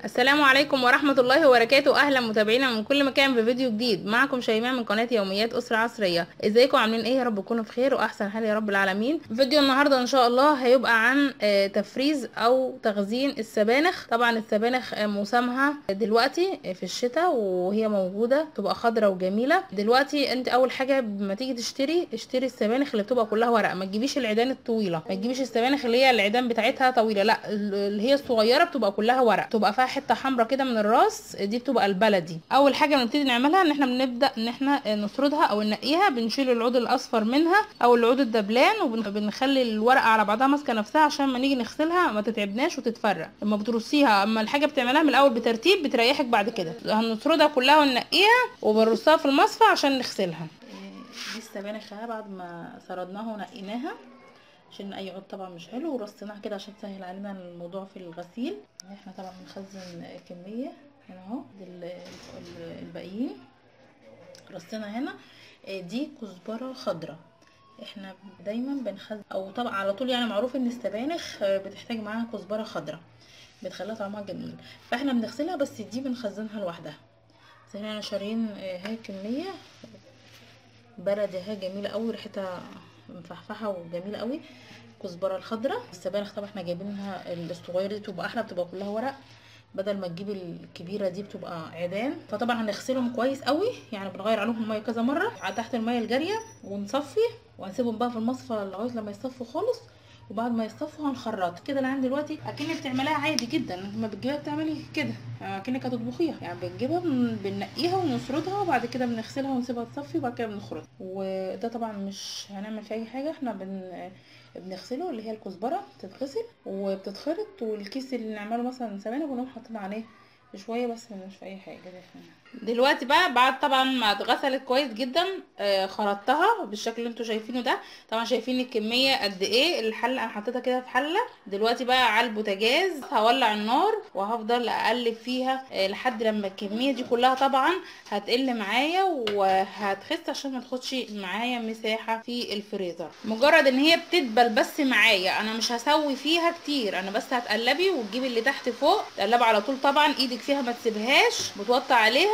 السلام عليكم ورحمة الله وبركاته. اهلا متابعينا من كل مكان بفيديو جديد. معكم شيماء من قناة يوميات أسرة عصرية. ازيكم عاملين ايه؟ يا رب تكونوا بخير واحسن حال يا رب العالمين. فيديو النهارده ان شاء الله هيبقى عن تفريز او تخزين السبانخ. طبعا السبانخ موسمها دلوقتي في الشتاء وهي موجودة تبقى خضرة وجميلة. دلوقتي انت اول حاجة لما تيجي تشتري اشتري السبانخ اللي بتبقى كلها ورق، ما تجيبيش العيدان الطويلة، ما تجيبيش السبانخ اللي هي العيدان بتاعتها طويلة، لا اللي هي الصغيرة بتبقى كلها ورق، تبقى فيها حتة حمراء كده من الراس، دي بتبقى البلدي. اول حاجة بنبتدي نعملها ان احنا بنبدا ان احنا نسردها او ننقيها، بنشيل العود الاصفر منها او العود الدبلان، وبنخلي الورقة على بعضها ماسكه نفسها عشان ما نيجي نغسلها ما تتعبناش وتتفرق. لما بترصيها، اما الحاجة بتعملها من الاول بترتيب بتريحك بعد كده. هنسردها كلها وننقيها وبنرصها في المصفى عشان نغسلها. دي السبانخ بعد ما سردناها ونقيناها، شلنا اي عود طبعا مش حلو ورصيناها كده عشان تسهل علينا الموضوع في الغسيل. احنا طبعا بنخزن كمية هنا اهو، الباقيين رصينا هنا. دي كزبره خضراء، احنا دايما بنخزن او طبعا على طول، يعني معروف ان السبانخ بتحتاج معاها كزبره خضراء بتخليها طعمها جميل، فاحنا بنغسلها بس دي بنخزنها لوحدها. زي ما احنا شارين اهي كمية بلدي اهي جميلة قوي، ريحتها مفحفحه وجميلة قوي الكزبره الخضراء. السبانخ طبعا احنا جايبينها الصغيرة دي بتبقى احلى، بتبقى كلها ورق، بدل ما تجيب الكبيرة دي بتبقى عيدان. فطبعا هنغسلهم كويس قوي، يعني بنغير عليهم المية كذا مرة تحت المية الجارية، ونصفي وهنسيبهم بقى في المصفى لغاية لما يصفوا خالص. وبعد ما يصفوا هنخرط كده. اللي عندي دلوقتي اكنك بتعمليها عادي جدا، لما بتجيبها بتعملي كده اكنك هتطبخيها، يعني بنجيبها بننقيها ونسردها وبعد كده بنغسلها ونسيبها تصفي وبعد كده بنخرط. وده طبعا مش هنعمل فيه اي حاجة، احنا بنغسله اللي هي الكزبره بتتغسل وبتتخرط، والكيس اللي نعمله مثلا سبانخ بنقوم حاطين عليه شوية بس مش في اي حاجة. دلوقتي بقى بعد طبعا ما اتغسلت كويس جدا خرطتها بالشكل اللي انتوا شايفينه ده. طبعا شايفين الكمية قد ايه، الحلة انا حطيتها كده في حله. دلوقتي بقى على البوتاجاز هولع النار وهفضل اقلب فيها لحد لما الكمية دي كلها طبعا هتقل معايا وهتخس عشان ما تاخدش معايا مساحة في الفريزر. مجرد ان هي بتدبل بس معايا، انا مش هسوي فيها كتير، انا بس هتقلبي وتجيبي اللي تحت فوق تقلبي على طول. طبعا ايدك فيها ما تسيبهاش، بتوطي عليها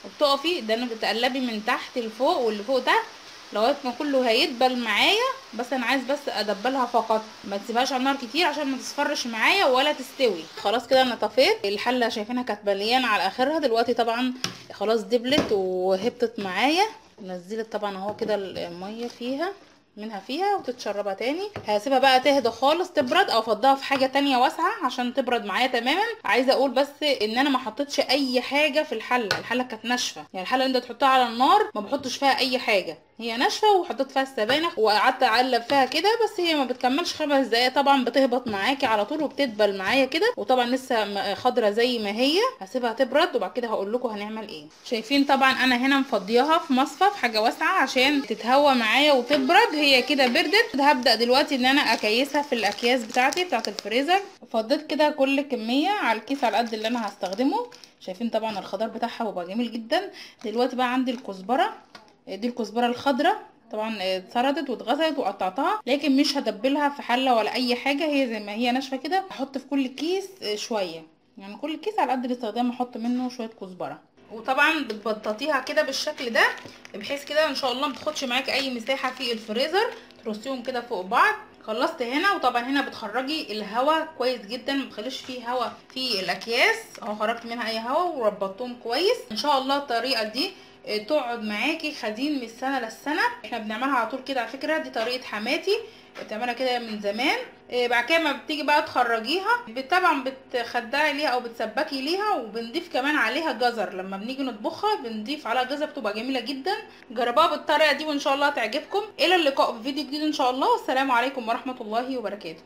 وبتقفي ده انك بتقلبي من تحت لفوق واللي فوق تحت لغاية ما كله هيدبل معايا. بس انا عايز بس ادبلها فقط، ما تسيبهاش على النار كتير عشان ما تصفرش معايا ولا تستوي. خلاص كده انا طفيت الحلة، شايفينها كانت مليانة على اخرها. دلوقتي طبعا خلاص دبلت وهبطت معايا، نزلت طبعا اهو كده المية فيها منها فيها وتتشربها تاني. هسيبها بقى تهدى خالص تبرد، او افضها في حاجة تانية واسعة عشان تبرد معايا تماما. عايزه اقول بس ان انا ما حطيتش اي حاجة في الحلة، الحلة كانت ناشفة، يعني الحلة اللي انت تحطها على النار ما بحطش فيها اي حاجة، هي ناشفة وحطيت فيها السبانخ وقعدت اقلب فيها كده، بس هي ما بتكملش 5 دقايق طبعا بتهبط معاكي على طول وبتدبل معايا كده، وطبعا لسه خضرة زي ما هي. هسيبها تبرد وبعد كده هقول لكم هنعمل ايه. شايفين طبعا انا هنا مفضياها في مصفى في حاجة واسعة عشان تتهوى معايا وتبرد. هي كده بردت. هبدا دلوقتي ان انا اكيسها في الاكياس بتاعتي بتاعت الفريزر. فضيت كده كل كمية على الكيس على قد اللي انا هستخدمه. شايفين طبعا الخضار بتاعها بيبقى جميل جدا. دلوقتي بقى عندي الكزبره، دي الكزبره الخضراء طبعا اتسردت واتغسلت وقطعتها، لكن مش هدبلها في حله ولا اي حاجة، هي زي ما هي ناشفة كده. هحط في كل كيس شوية، يعني كل كيس على قد الاستخدام احط منه شوية كزبره. وطبعا بتبططيها كده بالشكل ده بحيث كده ان شاء الله ما تاخدش معاكي اي مساحة في الفريزر، ترصيهم كده فوق بعض. خلصت هنا، وطبعا هنا بتخرجي الهواء كويس جدا، ما تخليش فيه هواء في الاكياس اهو، خرجت منها اي هواء وربطتهم كويس. ان شاء الله الطريقة دي تقعد معاكي خزين من السنة للسنة، احنا بنعملها على طول كده. على فكرة دي طريقه حماتي بتعملها كده من زمان. بعد كده ما بتيجي بقى تخرجيها طبعا بتخدعي ليها او بتسبكي ليها، وبنضيف كمان عليها جزر لما بنيجي نطبخها، بنضيف عليها جزر بتبقى جميلة جدا. جربوها بالطريقة دي وان شاء الله تعجبكم. الى اللقاء في فيديو جديد ان شاء الله، والسلام عليكم ورحمة الله وبركاته.